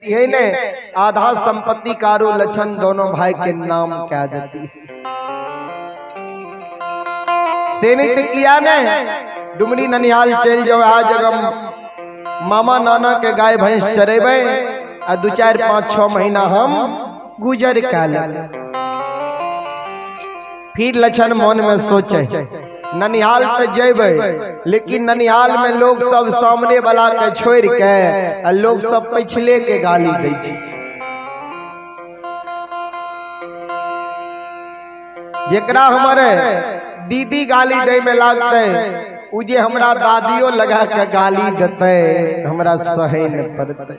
है ने आधा संपत्ति कारू लछन दोनों भाई के नाम कह देती। से नहीं तो किया ने डुमरी ननिहाल चल जाओ, आज जगह मामा नाना के गाय भैंस चरेबे आ 2 4 5 6 महीना हम गुजर के ले। फिर लछन मन में सोचे ननिहाल तो जेबे, लेकिन ननिहाल में लोग सब सामने वाला के छोड़ के आ लोग सब पिछले के गाली दै छै। जेकरा हमारे दीदी गाली दै में लागते उ जे हमरा दादियो लगा के गाली देते हमरा सहे न पड़ते।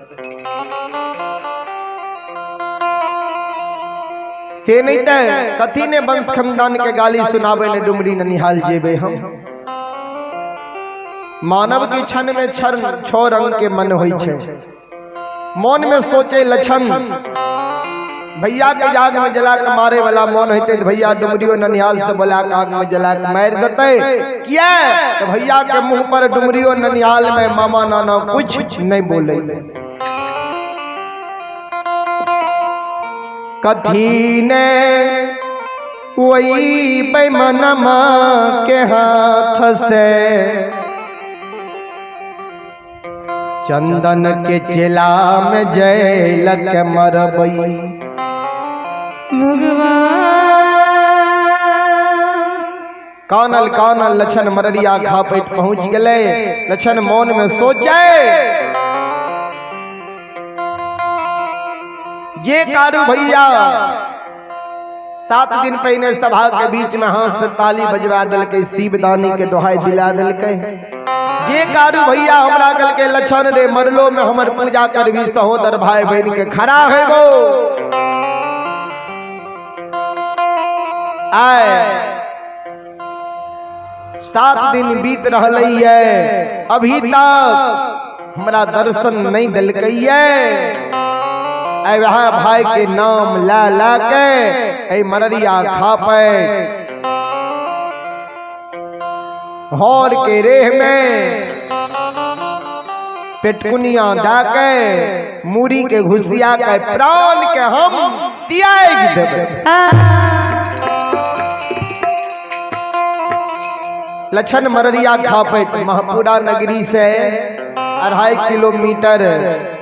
से नहीं ते कथी ने वंश खानदान के गाली सुनावे ने डुमरी ननिहाल जेबे हम। मानव के क्षण में क्षण छो रंग के मन होई छे। मन में सोचे लछन भैया के आग में जला के मारे वाला मन होते भैया डुमरियो ननिहाल से बोला के आग में जला के मार देते। किया तो भैया के मुंह पर डुमरियो ननिहाल में मामा नाना कुछ नहीं बोले। कथी ने वही बेमनमा के हाथ से चंदन के चेला में जैलक मरबई। भगवान कानल कानल लछन मररिया खापैत पहुंच गए। लछन मन में सोचे जे कारू भैया 7 दिन पहले सभा के बीच में हाथ से ताली बजवा दिलकै, शिवदानी के दोहाई दिला दिलकै। जे कारू भैया हमरा गल के लछन रे मरलो में हमर पूजा करबी सहोदर भाई बहन के खड़ा है वो आए 7 दिन बीत रहलै है अभी तक हमरा दर्शन नहीं दिलकै है। वह भाई के नाम ला ला के ऐ मररिया खापे हौर के रेह में पेटकुनिया दा के मूरी के घुसिया के प्राण के हम त्याग देबे। लछन मररिया खापे महपुरा नगरी से 2.5 किलोमीटर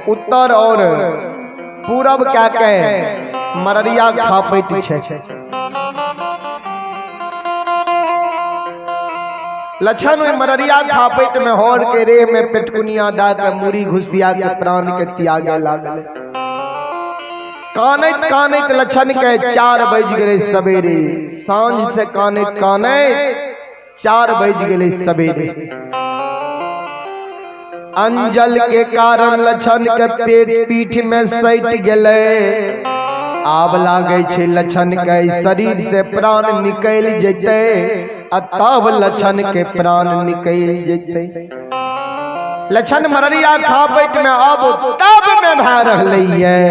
उत्तर और पूरब क्या के मररिया खापैत छे। लछन ओहि मररिया खापैत में हौर के रेह में पेटकुनिया दा के मूरी घुसिया के प्राण के त्यागे लागल। कानैत कानैत लछन के 4 बज गए सवेरे। सांझ से कानैत कानैत 4 बज गए सवेरे। अंजल के कारण लछन के पेट पीठ में सट गए। आब लागे छे लछन के शरीर से प्राण निकल जते आ तब लछन के प्राण निकल जते। लछन मररिया खापैत में अब तब में भा रहलै है।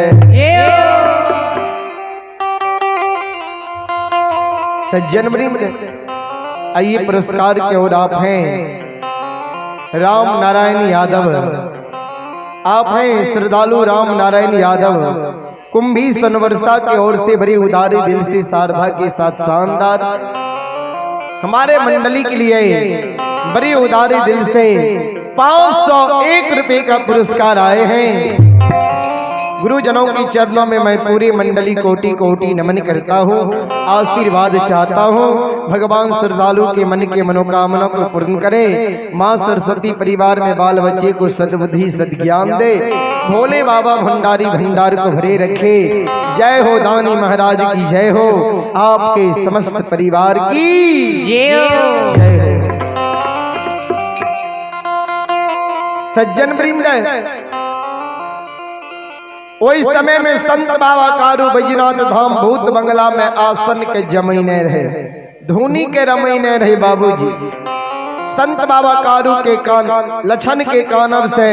सज्जन वृंद आइए पुरस्कार के ओर आप हैं राम नारायण यादव। आप हैं श्रद्धालु राम नारायण यादव कुंभी सोनवर्षा की ओर से बड़ी उदारी दिल से श्रद्धा के साथ शानदार हमारे मंडली के लिए बड़ी उदारी दिल से 501 रुपए का पुरस्कार आए हैं। गुरुजनों के चरणों में मैं पूरी मंडली कोटि कोटि नमन करता हूँ, आशीर्वाद चाहता हूँ। भगवान श्रद्धालु के मन के मनोकामना को पूर्ण करे। माँ सरस्वती परिवार में बाल बच्चे को सद्बुद्धि सद्ज्ञान दे। भोले बाबा भंडारी भंडार को भरे रखे। जय हो दानी महाराज की जय हो। आपके समस्त परिवार की जय हो। जय हो। सज्जन वृंद ओहि समय में संत बाबा कारू बैजनाथ धाम भूत बंगला में आसन के जमीने रहे, धुनी के रमैने रहे बाबूजी। संत बाबा कारू के कान लछन के कानब से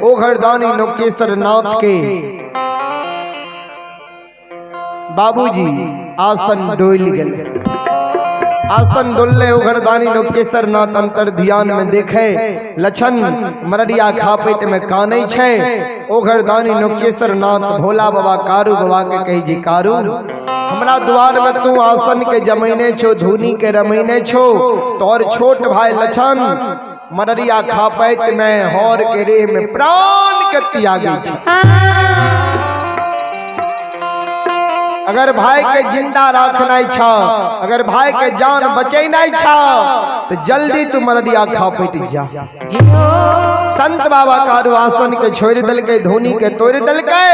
ओघरदानी नोकचेश्वर नाथ के बाबूजी आसन डोल गए। आसन डोलले उघरदानी लोकेश्वर नाथ अंतर ध्यान में देखे लछन मररिया खापेट में कानै छै। ओघरदानी लोकेश्वर नाथ भोला बाबा कारू बाबा के कही जी कारू हमरा द्वार में तू आसन के जमैने छो, धुनी के रमैने छो, तोर छोट भाई लछन मररिया खापेट में हौर के रेह में प्राण के त्यागी छी। अगर भाई के जिंदा रखना छ, अगर भाई के जान बचेना छ, तो जल्दी तू मररिया खापेट जा। संत बाबा कारू आसन के छोड़ दलके, धुनी के तोड़ दलके।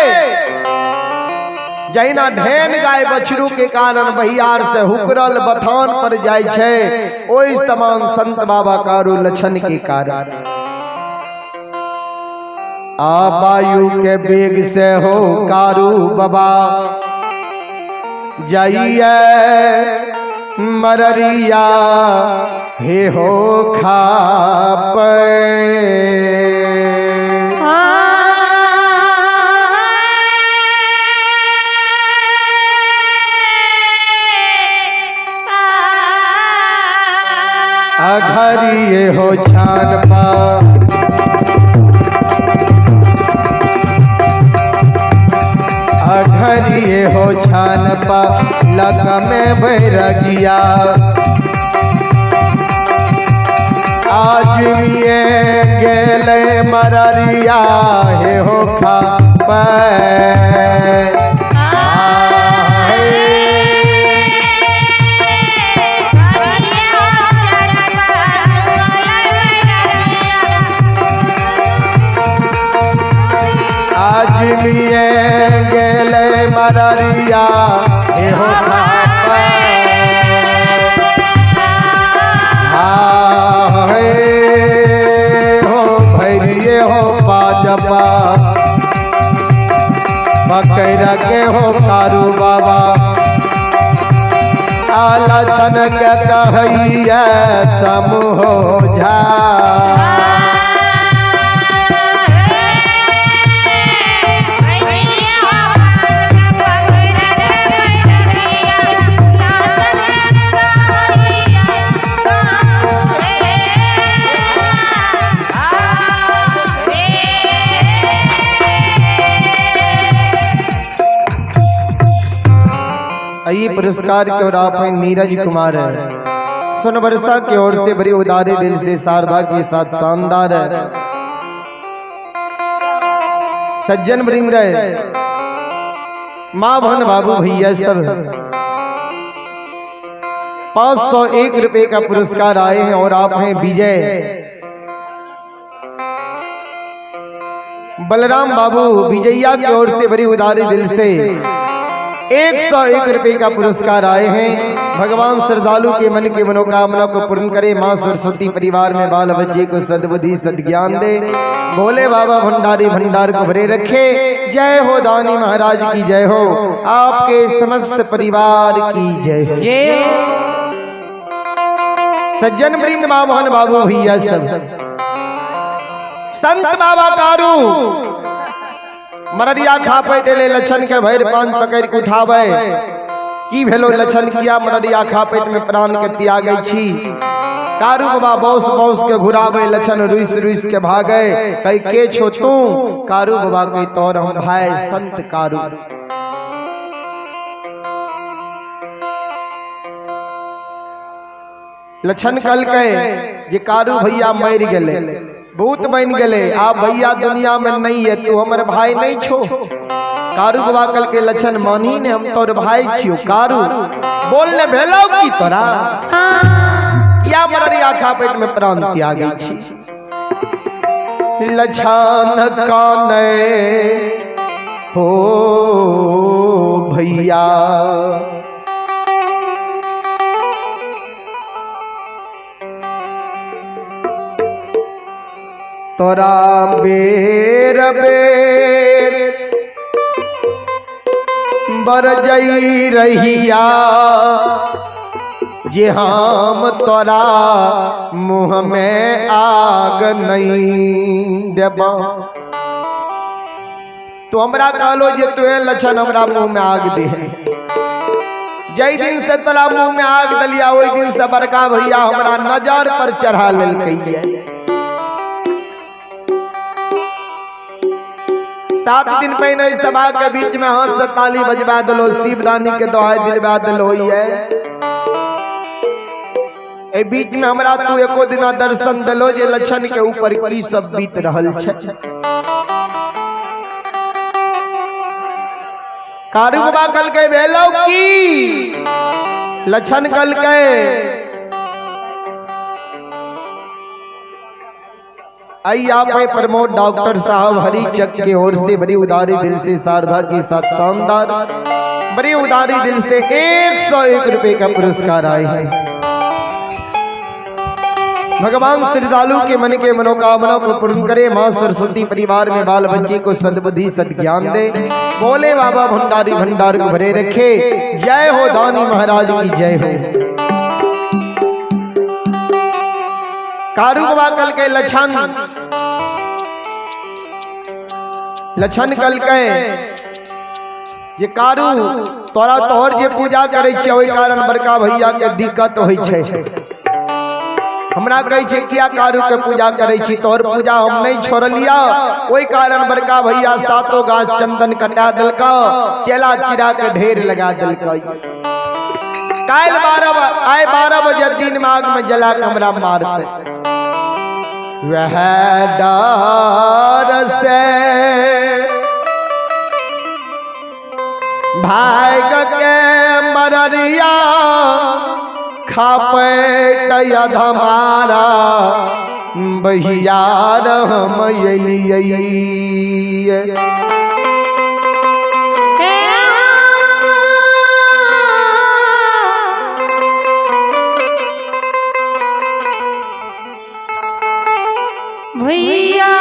जहिना ढेन गाय बछरू के कारण बहियार से हुकरल बथान पर जाय छै, ओहि समान संत बाबा कारू लछन के कारण आ वायु के वेग से हो कारू बाबा जाइए मररिया हे हो खाप। अघरिए हो छान पा अघरिए हो छान पा लग में बैरगिया आज मिए गेले मररिया हे हो खा आज मिए गेले मररिया हे हो खा हो भैरिए हो पाजपा पकड़ के हो कारू बाबा आला छन के कहैया समूह झा। ये पुरस्कार की ओर आप हैं नीरज कुमार सोनबरसा की ओर से बड़ी उदारे दिल से शारदा के साथ शानदार सज्जन वृंद माँ बहन बाबू भैया सब 501 रुपए का पुरस्कार आए हैं और आप हैं विजय बलराम बाबू विजया की ओर से बड़ी उदारे दिल से 101 रुपए का पुरस्कार आए हैं। भगवान श्रद्धालु के मन की मनोकामना को पूर्ण करे, माँ सरस्वती परिवार में बाल बच्चे को सद्बुद्धि सद्ज्ञान दे, भोले बाबा भंडारी भंडार को भरे रखे। जय हो दानी महाराज की जय हो, आपके समस्त परिवार की जय हो। सज्जन वृंद माँ बहन बाबू भैया सब संत बाबा कारू मररिया खा पेट ले लछन के भैर पान पकड़ के उठावे की भेलो लछन किया मररिया खा पेट में प्राण के त्यागै छी। कारू बाबा बौस बौस के घुरावे लछन रुइस रुइस के भागे कई के छो तू कारू बाबा के तौर हम भाई संत कारू। लछन कल के जे कारू भैया मर गेले भूत बन गए, आप भैया दुनिया में नहीं है, तू हमर भाई नहीं छो। कारू बाबा कल के लछन मानी ने हम तोर भाई छियो। कारू बोलने भेलो की तोरा किया मररिया खा पेट में प्राण त्यागै छी। लछन काने हो भैया तोरा बेर बेर बरजई रहिया जे हम तोरा मुँह में आग नहीं देबा। तो हमरा कहलो जे तुहे लछन हमरा मुँह में आग दे, जै दिन से तोरा मुंह में आग दलिया ओहि दिन से बड़का भैया हमरा नजर पर चढ़ा लेलकै। 7 दिन पहले इस सभा के बीच में हाथ से ताली बजवा दिलो, शिवदानी के दुआई दिलवा दिलो है। ए बीच में हमरा तू एको दिना दर्शन दिलो जे लक्षण के ऊपर की सब बीत रहल छै। कारू बाबा कल के भेलो की लक्षण कल के आई आप है प्रमोद डॉक्टर साहब हरिचक की ओर से बड़ी उदारी दिल से शारदा के साथ शानदार बड़ी उदारी दिल से 101 रुपए का पुरस्कार आए हैं। भगवान श्रद्धालु के मन के मनोकामना को पूर्ण करे, माँ सरस्वती परिवार में बाल बच्चे को सद्बुद्धि सद्ज्ञान दे, बोले बाबा भंडारी भंडार को भरे रखे। जय हो दानी महाराज की जय हो। कारू बाबा कल के लक्षण लक्षण कल के जे कारू तोरा तोहर जे पूजा करे छियै ओहि कारण बड़का भैया के दिक्कत होइ छै। हमरा कहै छै किया कारू के पूजा करे छी, तोहर पूजा हम नहीं छोड़लिया, ओहि कारण बड़का भैया सातो गाछ चंदन कटा देलका, चेला चिरा के ढेर लगा देलका। काल्हि 12 बजे दिन में आग में जला के हमरा मारते। वह डर से भाग के मररिया खापेट अधमारा बहिया हम एलियै। भैया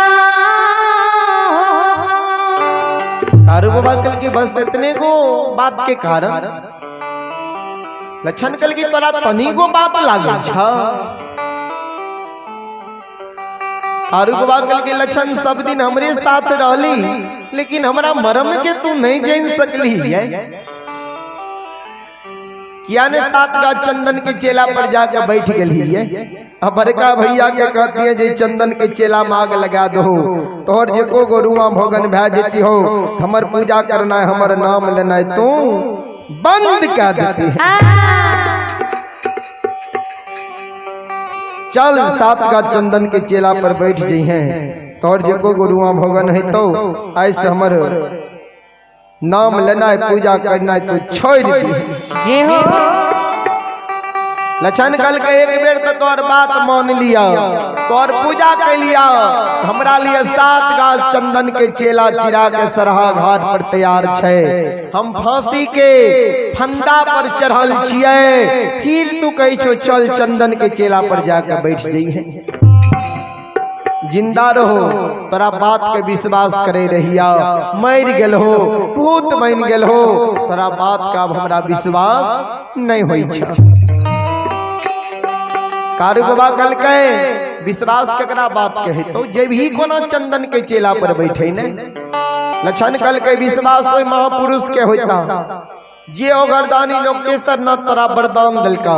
कारू बाबा कल की बस इतने को बात के कारण लक्षण कल की तोरा तनी गो बात लागे छ। कारू बाबा कल के लक्षण सब दिन हमरे साथ रहली, लेकिन हमरा मरम के तू नहीं जान सकली है। किया ने सात गाछ चंदन के चेला पर जाके बैठ गई है। अब बड़का भैया के कहती है जे चंदन के चेला माग लगा दो, तोहर जे को गोरुआ भोगन भै जेती हो, हमर पूजा करना है, हमर नाम लेना है, तू बंद कर देती है। चल सात गाछ चंदन के चेला पर बैठ जाइ हैं, तोहर जे को गोरुआ भोगन है तो ऐसे हमर नाम लेना है, पूजा करना है, तो छोड़ दी। जे हो लक्षण कल के एक बेर तो तोर बात मान लिया, तोर पूजा के लिया, हमरा लिए 7 गाछ चंदन के चेला चिरा के सरहा घाट पर तैयार छै, हम फांसी के फंदा पर चढ़ल छियै, फिर तू कहै छो चल चंदन के चेला पर जाके बैठ जइहे। जिंदा रहो तोरा बात के विश्वास करे रहिया, मर गेल हो भूत बन गेल हो, तोरा बात का अब हमरा विश्वास नहीं होई छै। कारू बाबा कल के विश्वास केकरा बात के है तो जे भी कोनो चंदन के चेला पर बैठे ने। लक्षण कल के विश्वास ओहि महापुरुष के होता जे ओगरदानी लोकेश्वर न तोरा वरदान दिलका,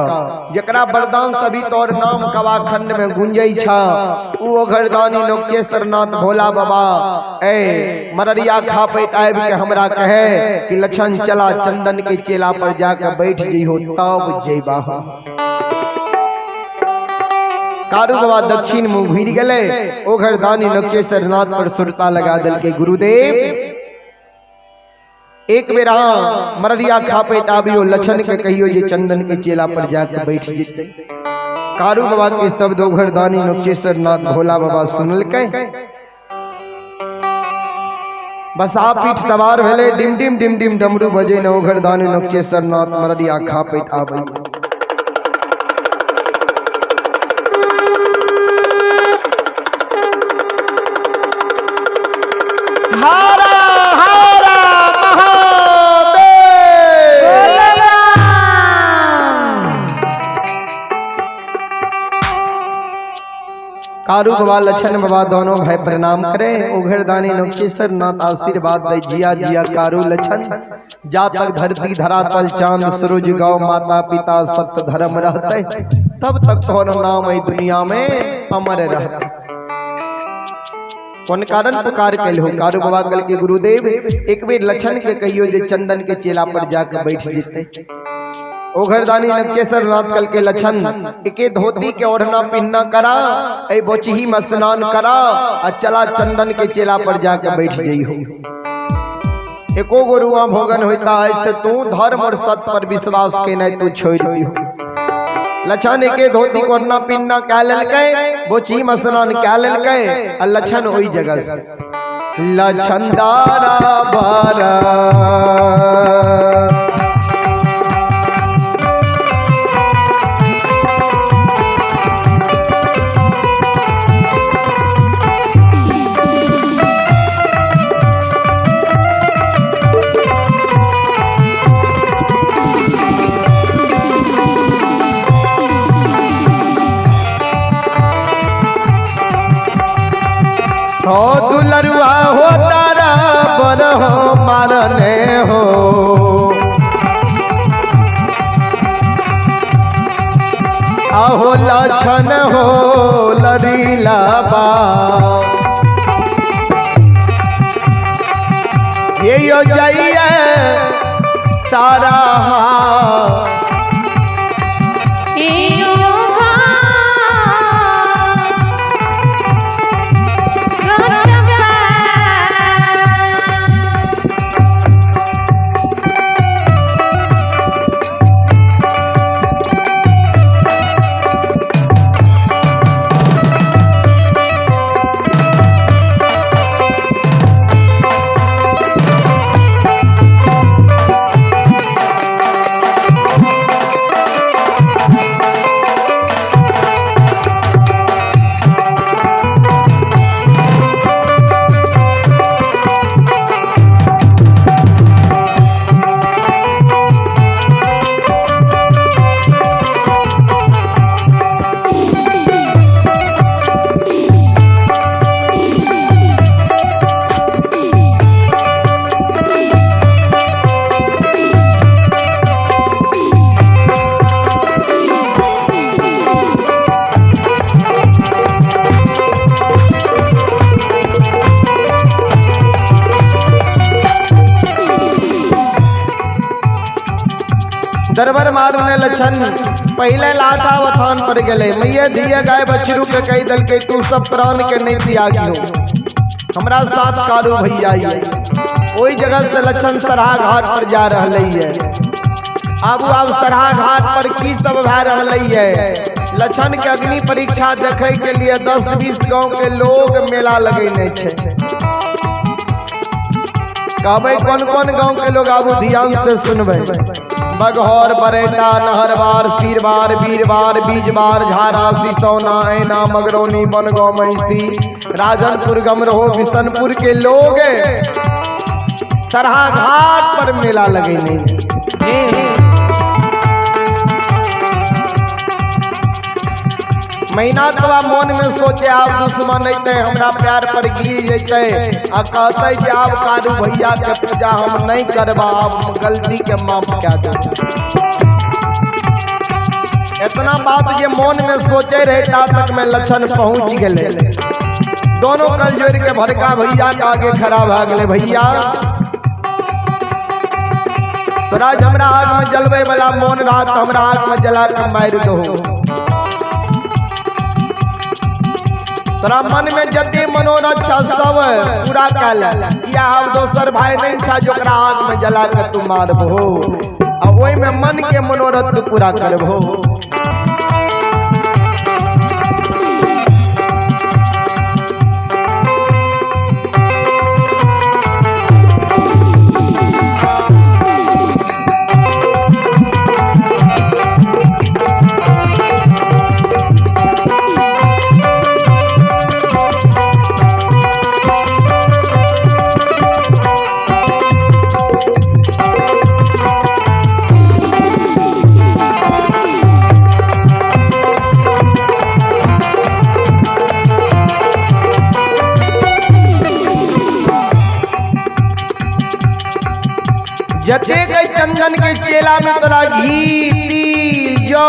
जकरा वरदान सभी तोर नाम कवाखंड में गूंजै छा, उ ओगरदानी लोकेश्वर नाथ भोला बाबा ए मररिया खापेट आबि के हमरा कहे कि लक्षण चला चंदन के चेला पर जाके बैठ जइहो तब जइबा। कारू बाबा दक्षिण मुँह घुरि गेलै, ओघरदानी लोकेश्वर नाथ पर सुरता लगा देलकै, गुरुदेव एक बेर अहाँ मररिया खापेट आबियो, लक्षण के कहियो जे चंदन के चेला पर जाके बैठ जेतै। कारू बाबा के शब्द ओघरदानी लोकेश्वर नाथ भोला बाबा सुनलकै, बस आ पीठ सवार भेलै, डिम डिम डिम डिम डमरू बजे न ओघरदानी लोकेश्वर नाथ मररिया खापेट आबै। हारा हारा महादेव। कारू बाबा लछन बाबा दोनों भाई प्रणाम करें। उघरदानी नवकेश्वर नाथ आशीर्वाद दे जिया जिया कारू लछन। जा तक धरती धरातल चांद सूरज गौ माता पिता सत्य धर्म रहते तब तक तोहर नाम एहि दुनिया में अमर रहते। कौन कारण पुकार कैल हो? कारू बाबा कल के गुरुदेव एक बेर लछन के कहियो जे चंदन के चेला पर जाके बैठ जेते। ओघरदानी नवकेश्वर नाथ कल के लछन एके धोती के ओढ़ना पिन्ना करा, ए बोचही में स्नान करा आ चला चंदन के चेला पर जाके बैठ जइहो। एको गो रुआ भोगन होता है से तू धर्म और सत्य पर विश्वास के नहीं तू छोड़ दिहो। लछन एके धोती को ओढ़ना पिन्ना क्या लेलकै, बोचही में स्नान क्या लेलकै आ लछन ओहि जगह से लछन दारा बारा हो दुलरुआ हो तारा पर हो मारने हो। आहो लछन हो लरीला बा ये यो जाइए सारा दरबार मारने लछन पहले लाठा वथान पर गए। मैया दिया गाय बछरू के कही दल के तू सब प्राण के नहीं त्यागी हो, हमरा साथ कारू भैया वही जगह से लछन सरहा घाट पर जा रहा है। आबू आब सरहा घाट पर की सब भै रहा है। लछन के अग्नि परीक्षा देखे के लिए 10-20 गांव के लोग मेला लगेने छे। कहबै कौन कौन गांव के लोग आबू ध्यान से सुनबै। बघौर बरेटा नहरबार सीरबार बीरबार बीजबार झारा सिसौना ऐना मगरौनी बनगांव महिषी राजनपुर गमरोह बिशनपुर के लोग सरहा घाट पर मेला लगेने। महीना के बाद मन में सोचे आप दुश्मन अते हमरा प्यार पर गिर जैते आ कहते जे आप कारू भैया के पूजा हम नहीं करबा, आप गलती के माफ कह दो। इतना बात जे मन में सोचे रहे ता तक में लछन पहुंच गए। दोनों कल जोड़ के भरका भैया के आगे खड़ा भा गए। भैया तोरा हमरा आग में जलवे वाला मन रात हमरा आग में जला के मार दो। तोरा मन में जते मनोरथ छा सब पूरा कर या हम दोसर भाई नहीं छा जोकरा आग में जला के तू मारबहो आ ओहि में मन के मनोरथ तू पूरा करबहो। जते के चंदन के चेला में तोरा घी तिल जौ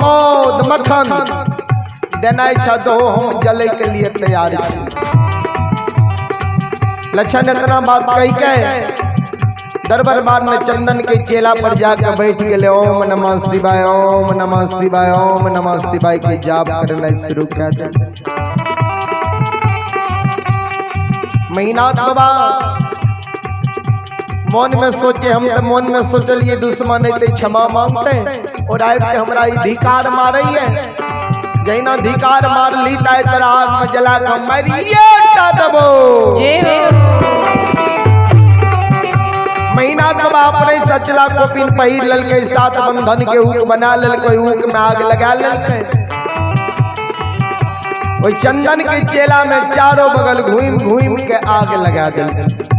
मौध मक्खन देनाइ छ दो, हम जले के लिए तैयार छी। लक्षण इतना बात कही के दरबार बार में चंदन के चेला पर जाकर बैठ गए। ओम नमः शिवाय, ओम नमः शिवाय, ओम नमः शिवाय के जाप करना शुरू कर दे। महीना के बाद मन में सोचे, हम तो मन में सोचलिए दुश्मन अते क्षमा मांगते और आबि के हमरा धिकार मारे है। जहिना धिकार मार ली ताहि तरह आग में जला के मारिए देबो। महीना के बाद अपने सचला कोपिन पहिर ललकै, सात बंधन के ऊक बना ललकै, ऊक में आग लगा ललकै। ओहि चंदन के चेला में चारों बगल घूम घूम के आग लगा देलकै।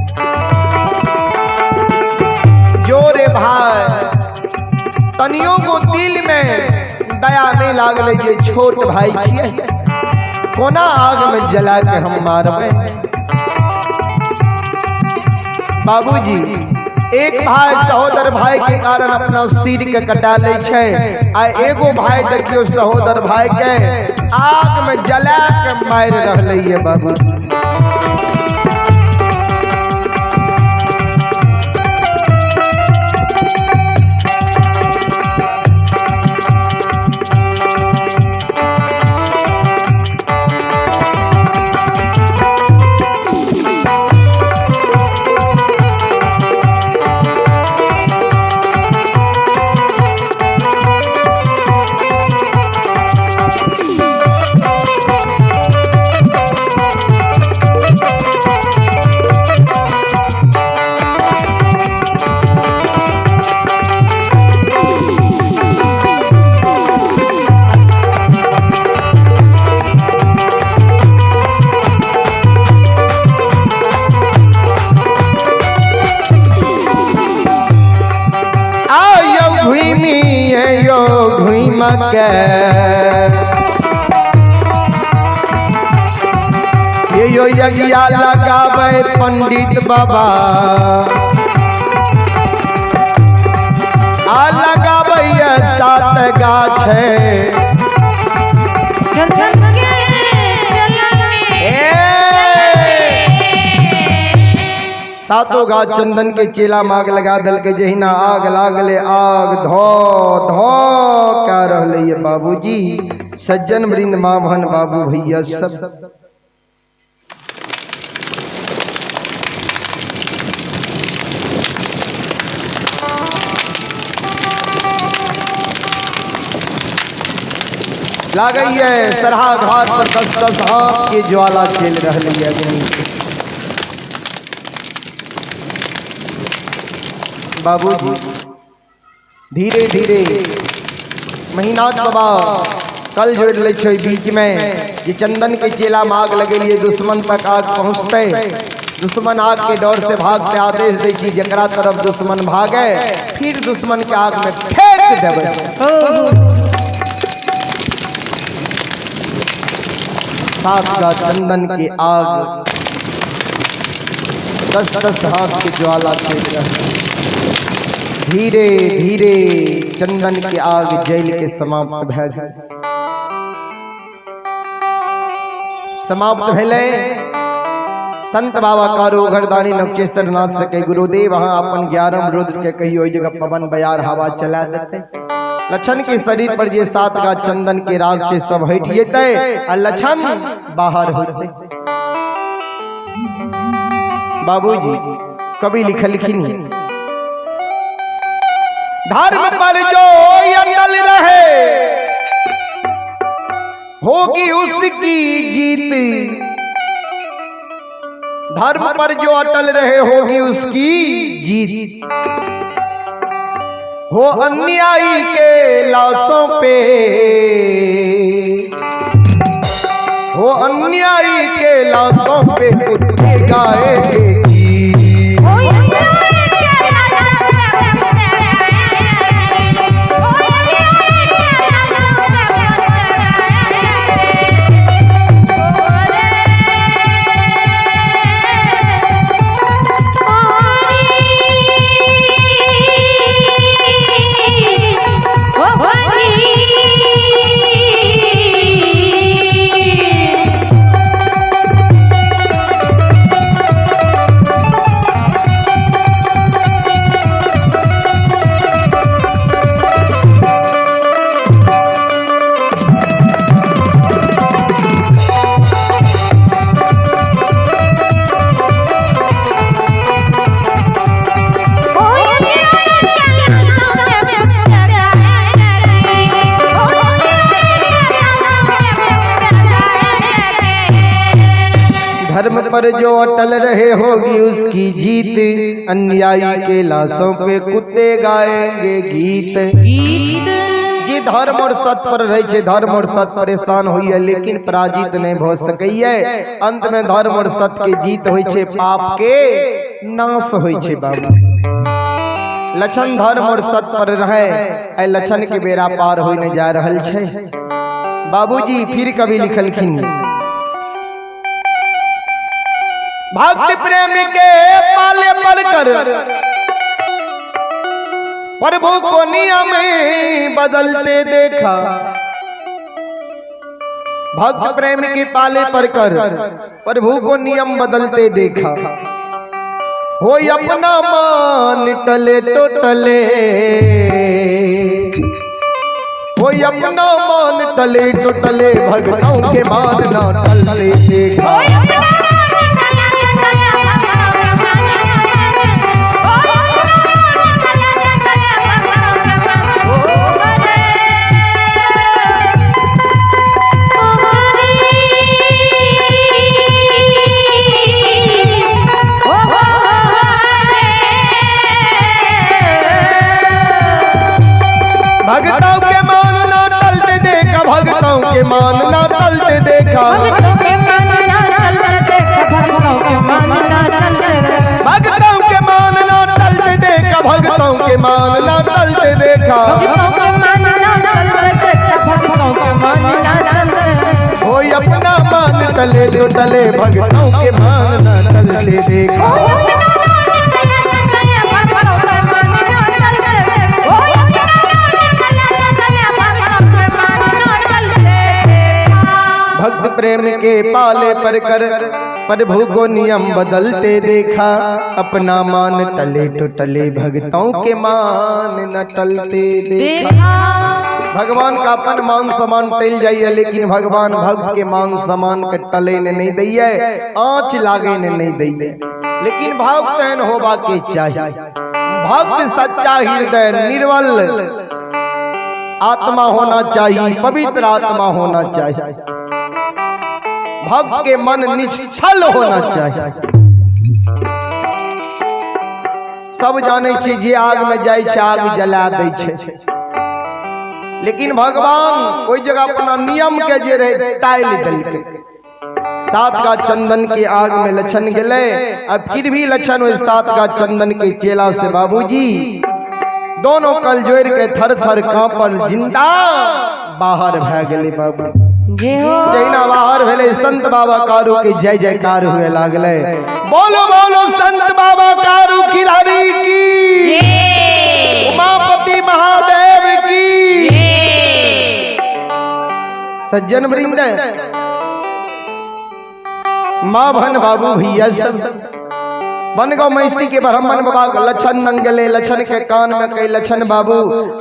जोरे भाई तनियो को दिल में दया नहीं लागल जे छोट भाई छियै, कोना आग में जला के हम मारबै। बाबूजी एक भाई सहोदर भाई के कारण अपना सिर के कटा लै छै, आ एगो भाई देखियो सहोदर भाई के आग में जला के मारि रहलै ये बाबूजी। के यो यज्ञ लगावे पंडित बाबा, आ लगावे सात गाछ सातों गाछ चंदन के चेला में आग लगा दल के। जहिना आग लागले आग धो धो क्या रहले ये बाबूजी। सज्जन वृंद माँ बहन बाबू भैया सब लागई है सरहा घाट पर 10 10 हाथ के ज्वाला चल रही है अग्नि। बाबूजी धीरे धीरे महीना के बाद कल जोड़ लै छै बीच में जे चंदन के चेला में आग लगेलिए दुश्मन तक आग पहुँचते, दुश्मन आग के डर से भागते आदेश दै छी जकरा तरफ दुश्मन भागे फिर दुश्मन के आग में फेंक देबै। सात का चंदन के आग 10 10 हाथ के ज्वाला चल रहा। धीरे धीरे चंदन के आग जल के समाप्त भए गेल। समाप्त भेलै। संत बाबा कारो घरदानी नवकेश्वर नाथ से कही गुरुदेव अहाँ अपन 11 रुद्र के कहियो ओहि जगह पवन बयार हवा चला देते। लक्षण के शरीर पर जे 7 गाछ चंदन के राग छै सब हटि जेतै आ लक्षण बाहर होतै। बाबूजी कवि लिखलखिन धर्म पर जो अटल रहे होगी उसकी जीत, धर्म पर जो अटल रहे होगी उसकी जीत, हो अन्यायी के लाशों पे, हो अन्यायी के लाशों पे कुत्ते गाएंगे। पर जो अटल रहे होगी उसकी जीत, अन्यायी के लाशों पे कुत्ते गाएंगे गीत। गीत। जे धर्म और सत्य पर रहे छे, धर्म और सत्य परेशान होइए लेकिन पराजित नहीं भ सकैए। अंत में धर्म और सत्य के जीत होइ छे, पाप के नाश होइ छे। बाबू लक्षण धर्म और सत्य पर रहे, ऐ लक्षण के बेड़ा पार होई नहीं जा रहल छे। बाबूजी फिर कभी लिखलखिन, भक्ति प्रेम के पाले पर कर प्रभु को नियम बदलते देखा। भक्त प्रेम के पाले पर कर प्रभु को नियम बदलते देखा। हो अपना मान टले तो टले, हो अपना मान टले तो टले, भक्तों के मान ना टलते देखा। भक्तों के मान ना टलते देखा, भक्तों के मान ना टलते देखा, भक्तों के मान ना टलते देखा, भक्तों के मान ना टलते देखा। हो अपना मान टले तो टले, भक्तों के मान ना टलते देखा। भक्त प्रेम के पाले पर कर प्रभु को नियम बदलते देखा। अपना मान टले तो टले, भक्तों के मान न टलते देखा। भगवान का अपन मान समान टल जाइए, लेकिन भगवान भक्त के मान समान के टले ने नहीं दैये, आँच लागे ने नहीं दैये। लेकिन भक्त एहन होबा के चाहिए, भक्त सच्चा हृदय निर्मल आत्मा होना चाहिए, पवित्र आत्मा होना चाहिए, भक्त के मन निश्चल होना चाहिए। सब जाने छी जे आग में जाय छै आग जला दै छै, लेकिन भगवान ओहि जगह अपना नियम के जे रहे टाइल देलकै। सात का चंदन के आग में लक्षण गेलै, अब फिर भी लक्षण ओहि सात का चंदन के चेला से बाबूजी दोनों कल जोड़ के थर थर कांपल जिंदा बाहर भए गेलै। बाबू जहिना बाहर भेलै संत बाबा कारू के जय जयकार हुए लागलै। बोलो बोलो संत बाबा कारू खिलाड़ी की, उमापति महादेव की। सज्जन वृंद, माँ भन बाबू भैया सब बनगांव महिषी के ब्राह्मण बाबा लक्षण नंगले, लक्षण के कान में कही लक्षण बाबू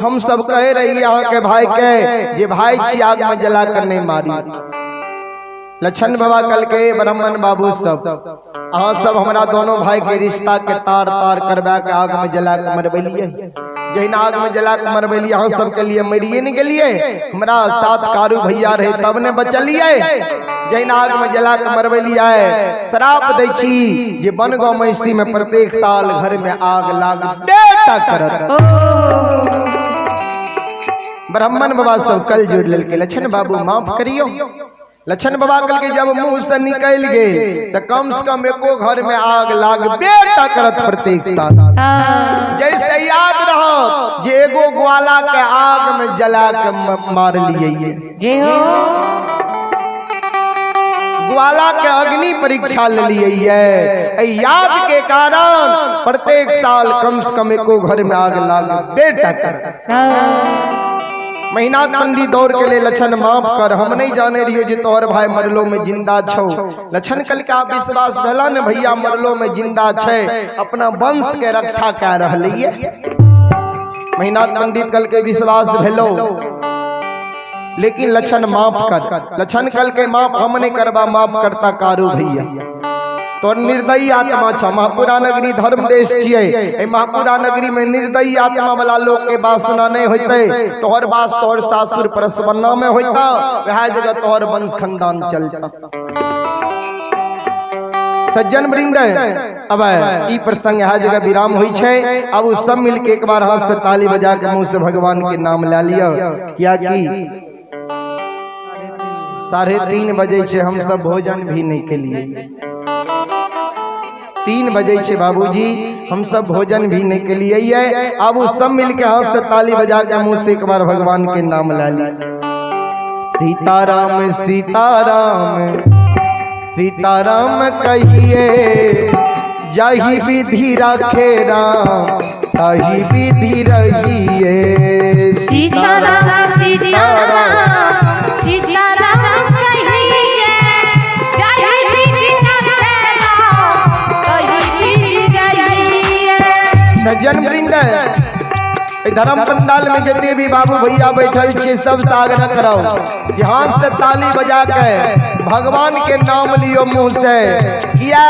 हम सब कहे रही यहाँ के भाई के जे भाई छी आग में जला कर नहीं मारी। लक्षण बाबा कल के ब्राह्मण बाबू सब अहाँ सब हमारा दोनों भाई के रिश्ता के तार तार करवा के आग में जला के मरबलिए। जहिना आग में जला के मरबलिए अहाँ सब के लिए मरिए नहीं गेलिए, हमारा सात कारू भैया रहे तब ने बचलिए। जहिना आग में जला के मरबलिए श्राप दै छी जे बनगांव महिषी में प्रत्येक साल घर में आग लाग बेटा करत। ब्राह्मण बाबा सब कल जोड़ लेलकै, लक्षण बाबू माफ करियो। लक्षण बाबा कल के जब मुंह से निकल गेल तो कम से कम एको घर में आग लाग बेटा करत प्रत्येक साल। जैसे याद रहो जे एगो ग्वाला के आग में जला के मार लिए, ग्वाला के अग्नि परीक्षा ले लिए। याद के कारण प्रत्येक साल कम से कम एको घर में आग लाग बेटा कर। महीना पंडित दौड़ के लिए लक्षण माफ कर, हम नहीं जाने रहियो जे तोहर भाई मरलो में जिंदा छौ। लक्षण कल का विश्वास भेला ने भैया मरलो में जिंदा छै, अपना वंश के रक्षा कर रहलिए। महीना पंडित कल के विश्वास भेलो, लेकिन लक्षण माफ कर। लक्षण कल के माफ हम नहीं करबा, माफ करता कारू भैया। तो निर्दयी आत्मा छ महापुरा नगरी धर्म देश छियै, महापुरा नगरी में निर्दयी आत्मा वाला लोग के वासना नहीं होते। तोहर वास तोहर सासुर परसवन्ना में होता, वह जगह तोहर वंश खानदान चलता। सज्जन वृंद, अब ई प्रसंग यहाँ जगह विराम हुई छै। अब उ सब मिल के एक बार हाथ से ताली बजा के मुंह से भगवान के नाम ला लिया। क्या कि 3:30 बजे छे, हम सब भोजन भी नहीं के लिए। 3 बजे छे बाबूजी, हम सब भोजन भी नहीं के लिए है। अब उ सब मिल के हाथ से ताली बजा के मुंह से एक बार भगवान के नाम ला लिया। सीताराम सीताराम सीताराम कहिए, जाही विधि राखे राम ताही विधि रहिए। सीताराम सीताराम सीताराम कहिए, जाहि विधि राखे राम ताहि विधि रहिए। सज्जन वृंद, धर्म पंडाल में जितने भी बाबू भैया बैठल छे सब से आग्रह कराओ कि हाथ से ताली बजा के भगवान के नाम लियो मुंह से। किया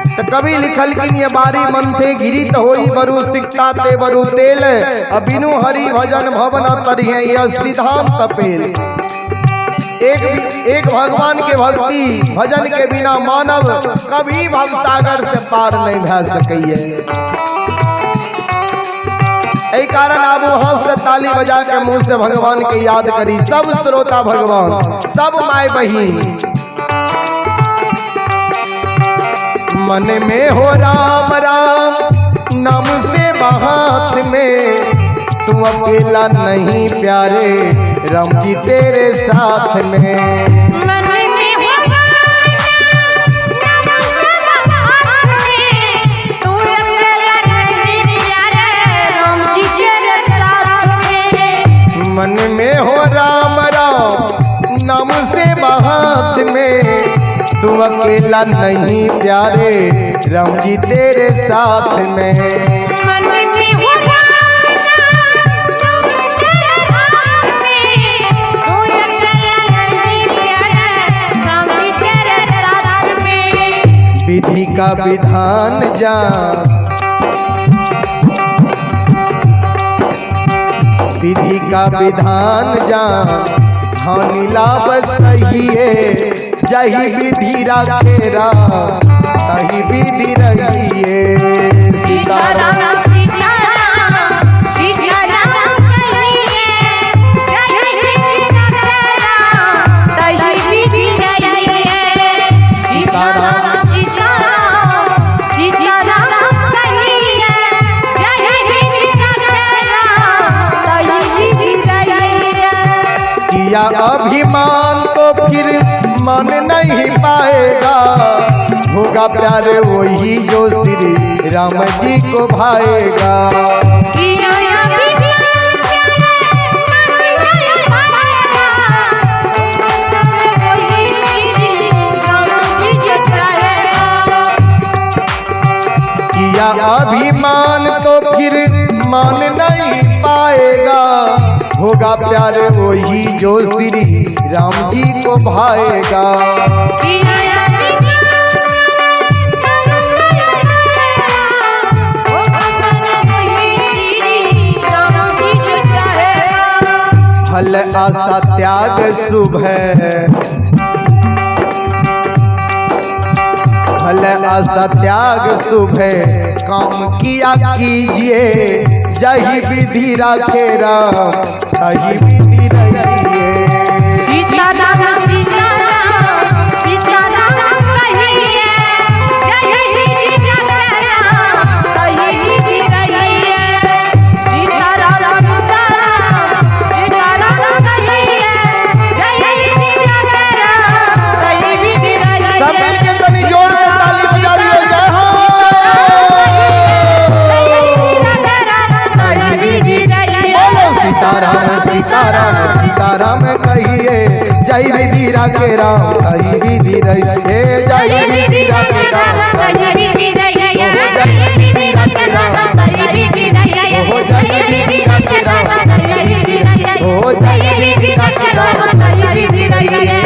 तो कभी लिखल कि ये बारी मन थे गिरित होई बरु सिकता ते बरु तेल, अब बिनु हरि भजन भवन तरिहे यह सिद्धांत तपेल। एक भगवान के भक्ति भजन के बिना मानव कभी भवसागर से पार नहीं भा सकिए। एहि कारण आबू हाथ से ताली बजा के मुंह से भगवान के याद करी। सब श्रोता भगवान, सब my बहिन, मन में हो राम राम नाम से हाथ में, तू अकेला नहीं प्यारे राम जी तेरे साथ में। मन में हो राम नाम से हाथ में, तू अकेला नहीं प्यारे राम जी तेरे साथ में। मन में हो राम राम नाम से हाथ में, तू अकेला नहीं प्यारे राम जी तेरे साथ में। मन में हो राम नाम तेरे हाथ में, तू अकेला नहीं प्यारे राम जी तेरे साथ में। विधि का विधान जा, विधि का विधान जा, हानि लाभ सहिए, जही विधि राखे राम तही विधि रहिए। सीताराम सीताराम सीताराम कहिए, जही विधि राखे राम तही विधि रहिए। सीताराम सीताराम सीताराम कहिए, जही विधि राखे राम तही विधि रहिए। किया अभिमान तो फिर मन नहीं पाएगा, होगा प्यार वही जो श्री राम जी को भाएगा। किया अभिमान प्यारे मन नहीं पाएगा, वही श्री राम जी जो चाहेगा। किया अभिमान तो फिर मान नहीं पाएगा, होगा प्यार वही जो श्री राम जी को भाएगा। किया अभिमान मन नहीं पाएगा, होगा प्यार वही श्री राम जी जो चाहेगा। फल आशा त्याग शुभ है, फल आशा त्याग शुभ है, काम किया कीजिए, जही विधि राखे राम तही विधि रहिए। सीताराम सीताराम सीताराम कहिए, जही विधि राखे राम तही विधि रहिए। सीताराम सीताराम सीताराम कहिए, जही विधि राखे राम तही विधि रहिए। सब मिलके तनी जोर से ताली बजा दियो, जय हो। सीताराम सीताराम सीताराम कहिए, जय विधि राखे राम तही विधि रहिए। जय विधि राखे राम तही विधि रहिए। जय विधि राखे राम तही विधि रहिए। जय विधि राखे राम तही विधि रहिए। जय विधि राखे राम तही विधि रहिए।